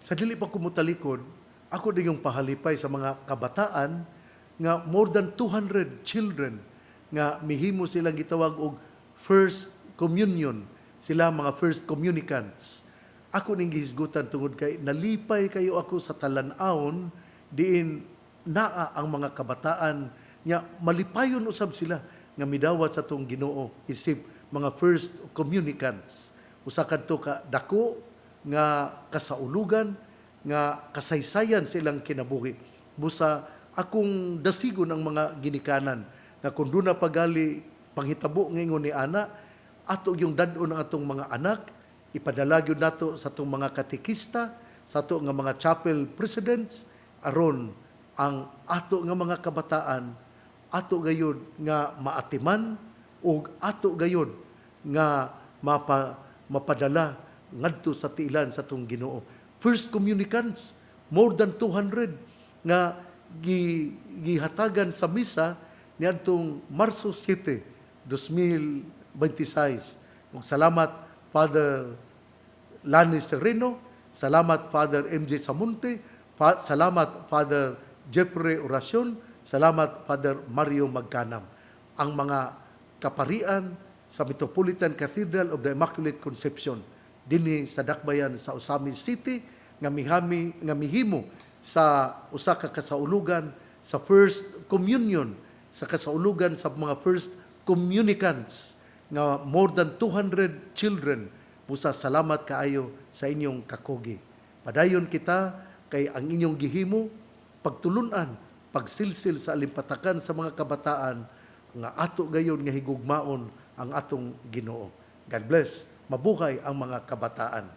Sa dili pa ko motalikod, ako din yung pahalipay sa mga kabataan nga more than 200 children nga mihimo silang gitawag og first communion, sila mga first communicants. Ako ning gihisgutan tungod kay nalipay kayo ako sa talan-awon diin naa ang mga kabataan nga malipayon usab sila nga midawat sa atong Ginoo isip mga first communicants. Usa kadto ka dako nga kasaulugan nga kasaysayan sa ilang kinabuhi. Busa akong dasigon ang mga ginikanan nga kung duna pagali panghitabo nga ingon ni ana, ato yung dad-on ang atong mga anak, ipadala gyud nato sa atong mga katekista, sa ato nga mga chapel presidents, aron ang ato nga mga kabataan ato gayud nga maatiman ug ato gayud nga mapadala ngadto sa tiilan sa atong Ginoo. First communicants, more than 200 nga gihatagan sa misa niadtong Marso 7, 2026. Ug salamat, Father Lani Sereno, salamat, Father MJ Samonte, salamat, Father Jeffrey Oracion, salamat, Father Mario Magkanam. Ang mga kaparian sa Metropolitan Cathedral of the Immaculate Conception dinhi sa Dakbayan sa Ozamiz City nga mihami nga mihimo sa usa ka kasaulugan sa first communion, sa kasaulugan sa mga first communicants nga more than 200 children. Busa salamat kaayo sa inyong kakugi. Padayon kita kay ang inyong gihimo, pagtulunan, pagsilsil sa alimpatakan sa mga kabataan nga ato gayon nga higugmaon ang atong Ginoo. God bless. Mabuhay ang mga kabataan.